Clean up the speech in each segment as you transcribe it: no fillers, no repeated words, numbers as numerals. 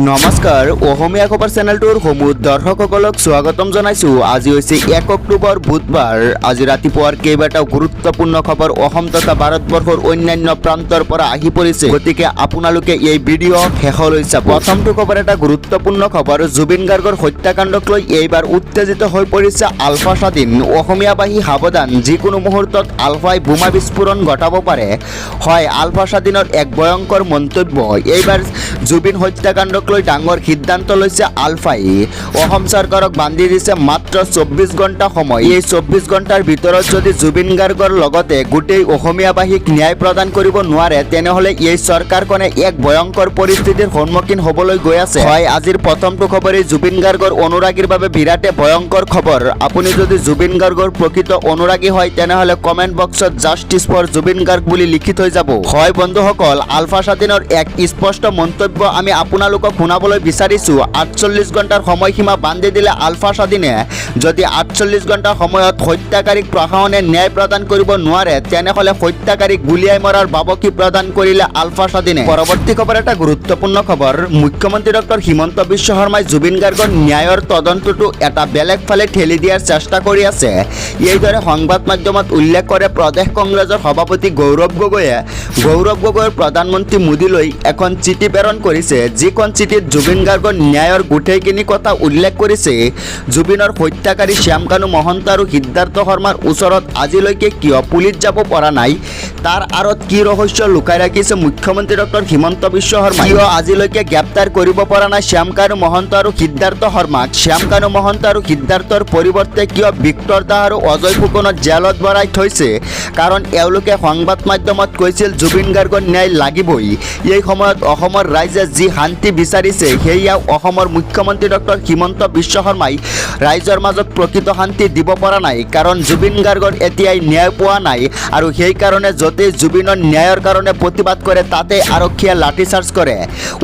নমস্কাৰ, অসমীয়া খবৰ চেনেলটোৰ সমূহ দৰ্শকসকলক স্বাগতম জনাইছোঁ। আজি হৈছে 1 অক্টোবৰ, বুধবাৰ। আজি ৰাতিপুৱাৰ কেইবাটাও গুৰুত্বপূৰ্ণ খবৰ অসম তথা ভাৰতবৰ্ষৰ অন্যান্য প্ৰান্তৰ পৰা আহি পৰিছে। গতিকে আপোনালোকে এই ভিডিঅ' শেষলৈ চাব। প্ৰথমটো খবৰ এটা গুৰুত্বপূৰ্ণ খবৰ। জুবিন গাৰ্গৰ হত্যাকাণ্ডক লৈ এইবাৰ উত্তেজিত হৈ পৰিছে আলফা স্বাধীন। অসমীয়াবাসী সাৱধান, যিকোনো মুহূৰ্তত আলফাই বোমা বিস্ফোৰণ ঘটাব পাৰে। হয়, আলফা স্বাধীনৰ এক ভয়ংকৰ মন্তব্য। এইবাৰ জুবিন হত্যাকাণ্ডক লৈ ডাঙৰ সিদ্ধান্ত লৈছে আলফাই। অসম চৰকাৰক বান্ধি দিছে মাত্ৰ 24 ঘণ্টা সময়। এই 24 ঘণ্টাৰ ভিতৰত যদি জুবিন গাৰ্গৰ লগতে গোটেই অসমীয়াবাসীক ন্যায় প্ৰদান কৰিব নোৱাৰে, তেনেহ'লে এই চৰকাৰখনে এক ভয়ংকৰ পৰিস্থিতিৰ সন্মুখীন হ'বলৈ গৈ আছে। হয়, আজিৰ প্ৰথমটো খবৰেই জুবিন গাৰ্গৰ অনুৰাগীৰ বাবে বিৰাটে ভয়ংকৰ খবৰ। আপুনি যদি জুবিন গাৰ্গৰ প্ৰকৃত অনুৰাগী হয়, তেনেহ'লে কমেণ্ট বক্সত "জাষ্টিছ ফৰ জুবিন গাৰ্গ" বুলি লিখি থৈ যাব। হয় বন্ধুসকল, আলফা স্বাধীনৰ এক স্পষ্ট মন্তব্য আমি আপোনালোকক শুনাবলৈ বিচাৰিছোঁ। 48 ঘণ্টাৰ সময়সীমা বান্ধি দিলে আলফা স্বাধীনে। যদি 48 ঘণ্টাৰ সময়ত হত্যাকাৰীক প্ৰশাসনে ন্যায় প্ৰদান কৰিব নোৱাৰে, তেনেহ'লে হত্যাকাৰীক গুলীয়াই মৰাৰ ভাবুকি প্ৰদান কৰিলে আলফা স্বাধীনে। পৰৱৰ্তী খবৰ এটা গুৰুত্বপূৰ্ণ খবৰ। মুখ্যমন্ত্ৰী ডক্টৰ হিমন্ত বিশ্ব শৰ্মাই জুবিন গাৰ্গৰ ন্যায়ৰ তদন্তটো এটা বেলেগ ফালে ঠেলি দিয়াৰ চেষ্টা কৰি আছে। এইদৰে সংবাদ মাধ্যমত উল্লেখ কৰে প্ৰদেশ কংগ্ৰেছৰ সভাপতি গৌৰৱ গগৈয়ে। গৌৰৱ গগৈৰ প্ৰধানমন্ত্ৰী মোদীলৈ এখন চিঠি প্ৰেৰণ কৰিছে, যিখন চিঠিত জুবিন গাৰ্গৰ ন্যায়ৰ গোটেইখিনি কথা উল্লেখ কৰিছে। জুবিনৰ হত্যাকাৰী শ্যামকানু মহন্ত আৰু সিদ্ধাৰ্থ শৰ্মাৰ ওচৰত আজিলৈকে কিয় পুলিচ যাব পৰা নাই, তাৰ আঁৰত কি ৰহস্য লুকাই ৰাখিছে মুখ্যমন্ত্ৰী ডক্টৰ হিমন্ত বিশ্ব শৰ্মা, কিয় আজিলৈকে গ্ৰেপ্তাৰ কৰিব পৰা নাই শ্যামকানু মহন্ত আৰু সিদ্ধাৰ্থ শৰ্মাক, শ্যামকানু মহন্ত আৰু সিদ্ধাৰ্থৰ পৰিৱৰ্তে কিয় ভিক্টৰ দাস আৰু অজয় ফুকনক জেলত ভৰাই থৈছে? কাৰণ এওঁলোকে সংবাদ মাধ্যমত কৈছিল, জুবিন গাৰ্গৰ ন্যায় লাগিবই। এই সময়ত অসমৰ ৰাইজে যি শান্তি বিচাৰিছে, সেয়াও অসমৰ মুখ্যমন্ত্ৰী ডক্টৰ হিমন্ত বিশ্ব শৰ্মাই ৰাইজৰ মাজত প্ৰকৃত শান্তি দিব পৰা নাই। কাৰণ জুবিন গাৰ্গৰ এতিয়াই ন্যায় পোৱা নাই আৰু সেইকাৰণে য'তেই জুবিনৰ ন্যায়ৰ কাৰণে প্ৰতিবাদ কৰে, তাতে আৰক্ষীয়ে লাঠিচাৰ্জ কৰে।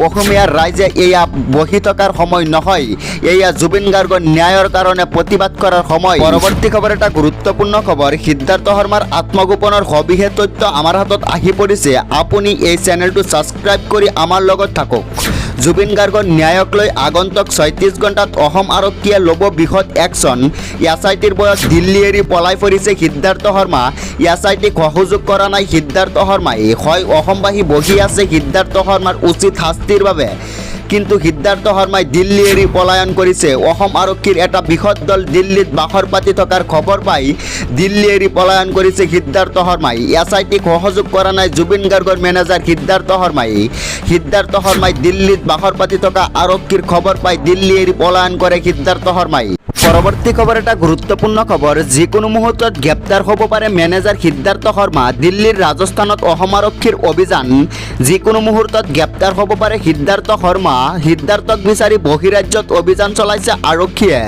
অসমীয়া ৰাইজে এয়া বহি থকাৰ সময় নহয়, এয়া জুবিন গাৰ্গৰ ন্যায়ৰ কাৰণে প্ৰতিবাদ কৰাৰ সময়। পৰৱৰ্তী খবৰ এটা গুৰুত্বপূৰ্ণ খবৰ। সিদ্ধাৰ্থ শৰ্মাৰ আত্মগোপনৰ সবিশেষ তথ্য আমাৰ হাতত আহি পৰিছে। আপুনি এই চেনেলটো ছাবস্ক্ৰাইব কৰি আমাৰ লগত থাকক। জুবিন গাৰ্গৰ ন্যায়ক লৈ আগন্তুক 36 ঘণ্টাত অসম আৰক্ষীয়ে ল'ব বৃহৎ একশ্যন। এছ I টিৰ ভয়ত দিল্লী এৰি পলাই ফুৰিছে সিদ্ধাৰ্থ শৰ্মা। এছ I টিক সহযোগ কৰা নাই সিদ্ধাৰ্থ শৰ্মাই। হয়, অসমবাসী বহি আছে সিদ্ধাৰ্থ শৰ্মাৰ উচিত শাস্তিৰ বাবে, কিন্তু সিদ্ধাৰ্থ শৰ্মাই দিল্লী এৰি পলায়ন কৰিছে। অসম আৰক্ষীৰ এটা বৃহৎ দল দিল্লীত বাহৰ পাতি থকাৰ খবৰ পাই দিল্লী এৰি পলায়ন কৰিছে সিদ্ধাৰ্থ শৰ্মাই। এছ I টিক সহযোগ কৰা নাই জুবিন গাৰ্গৰ মেনেজাৰ সিদ্ধাৰ্থ শৰ্মাই। সিদ্ধাৰ্থ শৰ্মাই দিল্লীত বাহৰ পাতি থকা আৰক্ষীৰ খবৰ পাই দিল্লী এৰি পলায়ন কৰে সিদ্ধাৰ্থ শৰ্মাই। পৰৱৰ্তী খবৰ এটা গুৰুত্বপূৰ্ণ খবৰ। যিকোনো মুহূৰ্তত গ্ৰেপ্তাৰ হ'ব পাৰে মেনেজাৰ সিদ্ধাৰ্থ শৰ্মা। দিল্লীৰ ৰাজস্থানত অসম আৰক্ষীৰ অভিযান। যিকোনো মুহূৰ্তত গ্ৰেপ্তাৰ হ'ব পাৰে সিদ্ধাৰ্থ শৰ্মা। সিদ্ধাৰ্থক বিচাৰি বহিৰাজ্যত অভিযান চলাইছে আৰক্ষীয়ে।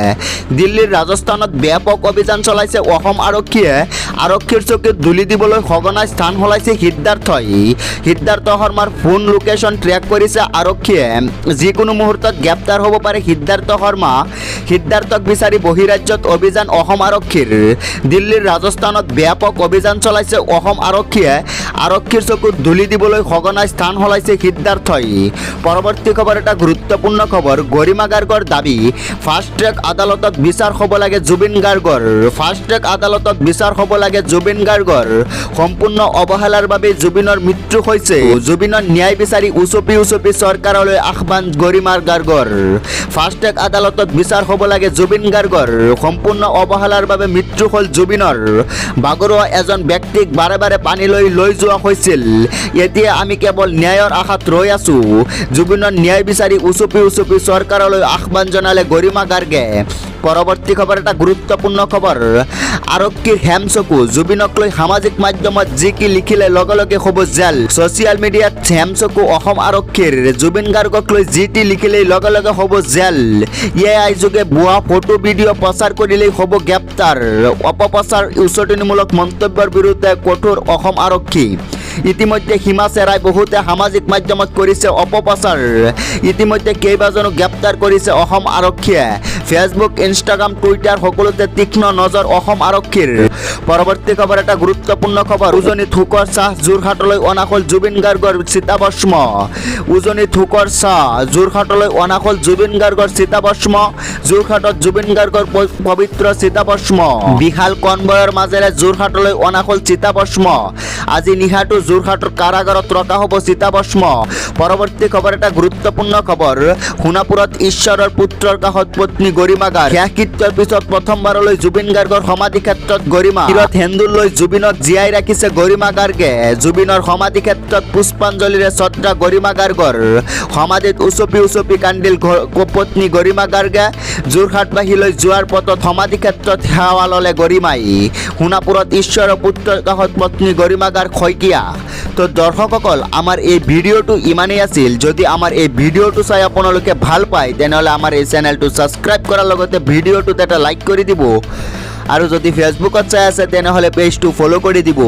দিল্লীৰ ৰাজস্থানত ব্যাপক অভিযান চলাইছে অসম আৰক্ষীয়ে। আৰক্ষীৰ চকুত ধূলি দিবলৈ সঘনাই স্থান সলাইছে সিদ্ধাৰ্থই। সিদ্ধাৰ্থ শৰ্মাৰ ফোন লোকেশ্যন ট্ৰেক কৰিছে আৰক্ষীয়ে। যিকোনো মুহূৰ্তত গ্ৰেপ্তাৰ হ'ব পাৰে সিদ্ধাৰ্থ শৰ্মা। সিদ্ধাৰ্থক বিচাৰি বহিৰাজ্যত অভিযান অসম আৰক্ষীৰ। দিল্লীৰ ৰাজস্থানত ব্যাপক অভিযান চলাইছে অসম আৰক্ষীয়ে। আৰক্ষীৰ চকুত ধূলি দিবলৈ সঘনাই স্থান সলাইছে সিদ্ধাৰ্থই। পৰৱৰ্তী খবৰ এটা গুৰুত্বপূৰ্ণ খবৰ। গৰিমা গাৰ্গৰ দাবী, ফাষ্ট ট্ৰেক আদালতত বিচাৰ হ'ব লাগে জুবিন গাৰ্গৰ। ফাষ্ট ট্ৰেক আদালতত বিচাৰ হ'ব লাগে জুবিন গাৰ্গৰ। সম্পূৰ্ণ অৱহেলাৰ বাবে জুবিনৰ মৃত্যু হৈছে। জুবিনৰ ন্যায় বিচাৰি উচপি উচপি চৰকাৰলৈ আহ্বান গৰিমা গাৰ্গৰ। ফাষ্ট ট্ৰেক আদালতত বিচাৰ হ'ব লাগে জুবিন গাৰ্গৰ। সম্পূৰ্ণ অৱহেলাৰ বাবে মৃত্যু হ'ল জুবিনৰ। ভাগৰুৱা এজন ব্যক্তিক বাৰে বাৰে পানীলৈ লৈ যোৱা হৈছিল। এতিয়া আমি কেৱল ন্যায়ৰ আশাত ৰৈ আছো। জুবিনৰ ন্যায় বিচাৰি উচপি উচপি চৰকাৰলৈ আহ্বান জনালে গৰিমা গাৰ্গে। পৰৱৰ্তী খবৰ এটা গুৰুত্বপূৰ্ণ খবৰ। আৰক্ষীৰ হেমচকু। জুবিনক লৈ সামাজিক মাধ্যমত যি কি লিখিলে লগে লগে হ'ব জেল। ছ'চিয়েল মিডিয়াত হেমচকু অসম আৰক্ষীৰ। জুবিন গাৰ্গক লৈ যি টি লিখিলেই লগে লগে হ'ব জেল। এআই যোগে ভুৱা ফটো, ভিডিঅ' প্ৰচাৰ কৰিলেই হ'ব গ্ৰেপ্তাৰ। অপপ্ৰচাৰ, উচটনিমূলক মন্তব্যৰ বিৰুদ্ধে কঠোৰ অসম আৰক্ষী। ইতিমধ্যে সীমা চেৰাই বহুতে সামাজিক মাধ্যমত কৰিছে অপপ্ৰচাৰ। ইতিমধ্যে কেইবাজনো গ্ৰেপ্তাৰ কৰিছে অসম আৰক্ষীয়ে। ফেচবুক, ইনষ্টাগ্ৰাম, টুইটাৰ সকলোতে তীক্ষ্ণ নজৰ অসম আৰক্ষীৰ। পৰৱৰ্তী খবৰ এটা গুৰুত্বপূৰ্ণ খবৰ। উজনিত শোকৰ ছাঁ, যোৰহাটলৈ অনা হ'ল জুবিন গাৰ্গৰ চিতাভস্ম। উজনিত শোকৰ ছাঁ, যোৰহাটলৈ অনা হ'ল জুবিন গাৰ্গৰ চিতাভস্ম। যোৰহাটত জুবিন গাৰ্গৰ পবিত্ৰ চিতাভস্ম। বিশাল কনভয়ৰ মাজেৰে যোৰহাটলৈ অনা হ'ল চিতাভস্ম। আজি নিশাটো যোৰহাটৰ কাৰাগাৰত ৰখা হ'ব চিতাভস্ম। পৰৱৰ্তী খবৰ এটা গুৰুত্বপূৰ্ণ খবৰ। সোণাপুৰত ঈশ্বৰৰ পুত্ৰৰ কাষত পত্নী গৰিমা গাৰ্গ। শেষকৃত্যৰ পিছত প্ৰথমবাৰলৈ জুবিন গাৰ্গৰ সমাধি ক্ষেত্ৰত গৰিমা। শিৰত সেন্দুৰ লৈ জুবিনক জীয়াই ৰাখিছে গৰিমা গাৰ্গে। জুবিনৰ সমাধি ক্ষেত্ৰত পুষ্পাঞ্জলিৰে শ্ৰদ্ধা গৰিমা গাৰ্গৰ। সমাধিত উচপি উচপি কান্দিল পত্নী গৰিমা গাৰ্গে। যোৰহাটবাসীলৈ যোৱাৰ পথত সমাধি ক্ষেত্ৰত সেৱা ল'লে গৰিমাই। সোণাপুৰত ঈশ্বৰৰ পুত্ৰৰ কাষত পত্নী গৰিমা গাৰ্গ শইকীয়া। তো দৰ্শকসকল, আমাৰ এই ভিডিঅ'টো ইমানেই আছিল। যদি আমাৰ এই ভিডিঅ'টো চাই আপোনালোকে ভাল পায়, তেনেহ'লে আমাৰ এই চেনেলটো ছাবস্ক্ৰাইব কৰাৰ লগতে ভিডিঅ'টোত এটা লাইক কৰি দিব আৰু যদি ফেচবুকত চাই আছে, তেনেহ'লে পেজটো ফ'ল' কৰি দিব।